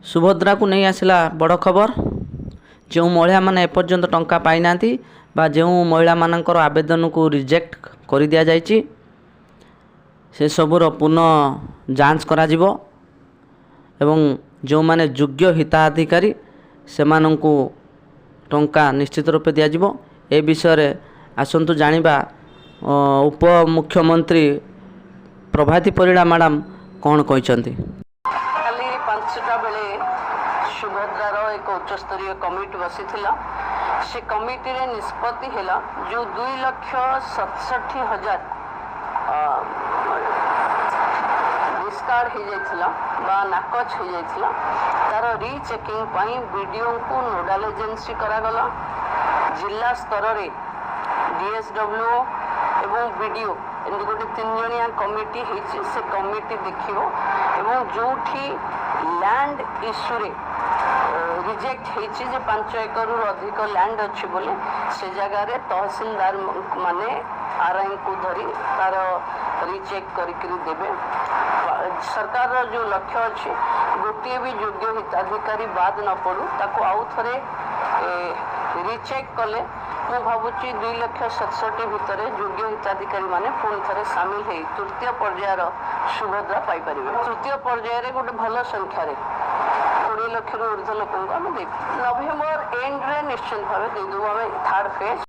ସୁଭଦ୍ରାକୁ ନେଇ ଆସିଲା ବଡ଼ ଖବର। ଯେଉଁ ମହିଳାମାନେ ଏପର୍ଯ୍ୟନ୍ତ ଟଙ୍କା ପାଇନାହାନ୍ତି ବା ଯେଉଁ ମହିଳାମାନଙ୍କର ଆବେଦନକୁ ରିଜେକ୍ଟ କରିଦିଆଯାଇଛି, ସେସବୁର ପୁନଃ ଯାଞ୍ଚ କରାଯିବ ଏବଂ ଯେଉଁମାନେ ଯୋଗ୍ୟ ହିତାଧିକାରୀ, ସେମାନଙ୍କୁ ଟଙ୍କା ନିଶ୍ଚିତ ରୂପେ ଦିଆଯିବ। ଏ ବିଷୟରେ ଆସନ୍ତୁ ଜାଣିବା, ଉପମୁଖ୍ୟମନ୍ତ୍ରୀ ପ୍ରଭାତୀ ପରିଡ଼ା ମ୍ୟାଡ଼ାମ୍ କ'ଣ କହିଛନ୍ତି। କାଲି 5ଟା ବେଳେ ସୁଭଦ୍ରାର ଏକ ଉଚ୍ଚସ୍ତରୀୟ କମିଟି ବସିଥିଲା। ସେ କମିଟିରେ ନିଷ୍ପତ୍ତି ହେଲା, ଯେଉଁ 2,67,000 ଡିସକାର୍ଡ ହେଇଯାଇଥିଲା ବା ନାକଚ ହେଇଯାଇଥିଲା, ତାର ରିଚେକିଂ ପାଇଁ ବିଡ଼ିଓଙ୍କୁ ନୋଡାଲ ଏଜେନ୍ସି କରାଗଲା। ଜିଲ୍ଲା ସ୍ତରରେ ଡିଏସ୍ଡବ୍ଲ୍ୟୁ ଏବଂ ବିଡ଼ିଓ, ଏମିତି ଗୋଟେ 3 ଜଣିଆ କମିଟି ହେଇଛି। ସେ କମିଟି ଦେଖିବ ଏବଂ ଯେଉଁଠି ଲ୍ୟାଣ୍ଡ ଇସ୍ୟୁରେ ରିଜେକ୍ଟ ହେଇଛି ଯେ 5 ଏକରରୁ ଅଧିକ ଲ୍ୟାଣ୍ଡ ଅଛି ବୋଲି, ସେ ଜାଗାରେ ତହସିଲଦାର ମାନେ ଆର୍ଆଇଙ୍କୁ ଧରି ତାର ରିଚେକ୍ କରିକିରି ଦେବେ। ସରକାରର ଯେଉଁ ଲକ୍ଷ୍ୟ ଅଛି, ଗୋଟିଏ ବି ଯୋଗ୍ୟ ହିତାଧିକାରୀ ବାଦ ନ ପଡ଼ୁ, ତାକୁ ଆଉ ଥରେ ରିଚେକ୍ କଲେ ମୁଁ ଭାବୁଛି 2 ଲକ୍ଷ 67 ଭିତରେ ଯୋଗ୍ୟ ହିତାଧିକାରୀ ମାନେ ପୁଣି ଥରେ ସାମିଲ ହେଇ ତୃତୀୟ ପର୍ଯ୍ୟାୟର ସୁଭଦ୍ରା ପାଇପାରିବେ। ତୃତୀୟ ପର୍ଯ୍ୟାୟରେ ଗୋଟେ ଭଲ ସଂଖ୍ୟାରେ 20 ଲକ୍ଷରୁ ଉର୍ଦ୍ଧ୍ୱ ଲୋକଙ୍କୁ ଆମେ ଦେଇ ନଭେମ୍ବର ଏଣ୍ଡରେ ନିଶ୍ଚିତ ଭାବେ ଦେଇଦେବୁ ଆମେ ଥାର୍ଡ ଫେଜ୍।